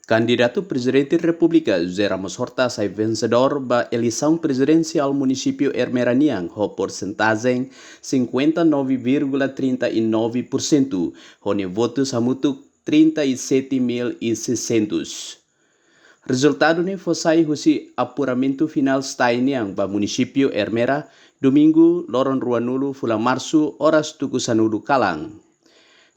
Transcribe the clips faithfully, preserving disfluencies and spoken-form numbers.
Kandidatu Prezidente Repúblika José Ramos Horta sai vensedór ba eleisaun prezidensiál munisípiu Ermera nian ho porsentajen cinquenta e nove vírgula trinta e nove por cento, ho nia votus hamutuk trinta e sete mil e seiscentos. Rezultadu ne'e fó sai husi apuramentu finál STAE nian ba munisípiu Ermera, Domingu, loron ruanulu fulan Marsu, oras tuku sanulu kalan.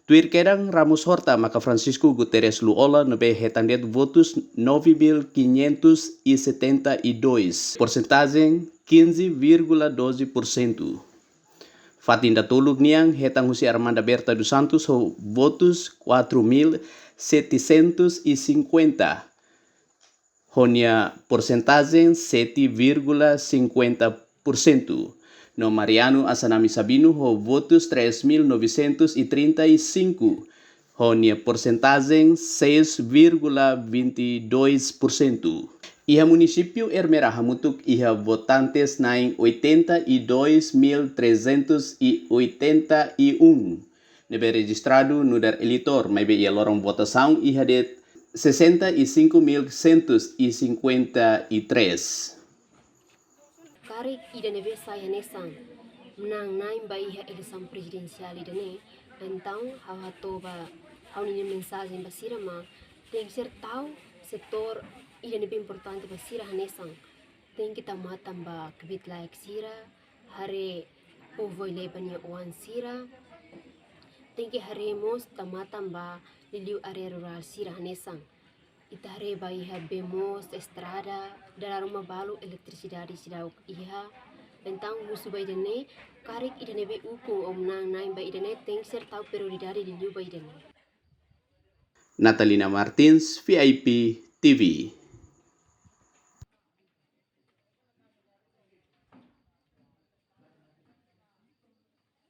Tuir kedan Ramos Horta maka Francisco Guterres Lú-Olo ne'ebé hetan de'it votus nove mil quinhentos e setenta e dois, porsentajen quinze vírgula doze por cento. Fatin datoluk nian hetan husi Armanda Berta dos Santos ho votus quatro mil setecentos e cinquenta, ho nia porsentajen sete vírgula cinquenta por cento. No Mariano Assanami Sabino ho votus três mil novecentos e trinta e cinco, ho nia porsentajen seis vírgula vinte e dois por cento. Iha munisípiu Ermera hamutuk iha votantes na'in oitenta e dois mil trezentos e oitenta e um ne'ebé rejistradu nu'udar eleitór, maibé iha loron votasaun iha de'it sessenta e cinco mil cento e cinquenta e três. Karik ida ne'ebé sai hanesan manán-na'in ba iha eleisaun prezidensiál ida-ne'e, entaun ha'u hato'o ba ha'u-nia mensajen ba sira mak tenke ser tau setór ida ne'ebé importante ba sira hanesan. Tenke tau matan ba kbiit-laek sira, haree povu oin-leba nia oan sira. Tenke haree mós tau matan ba liuliu área rurál sira hanesan. Ita haree ba iha bee moos, estrada, dala ruma balu eletrisidade seidauk iha. Entaun husu ba ida-ne'e, karik ida ne'ebé ukun ou manán-na'in ba ida-ne'e tenke ser tau prioridade liuliu ba ida-ne'e. Natalina Martins, V I P T V.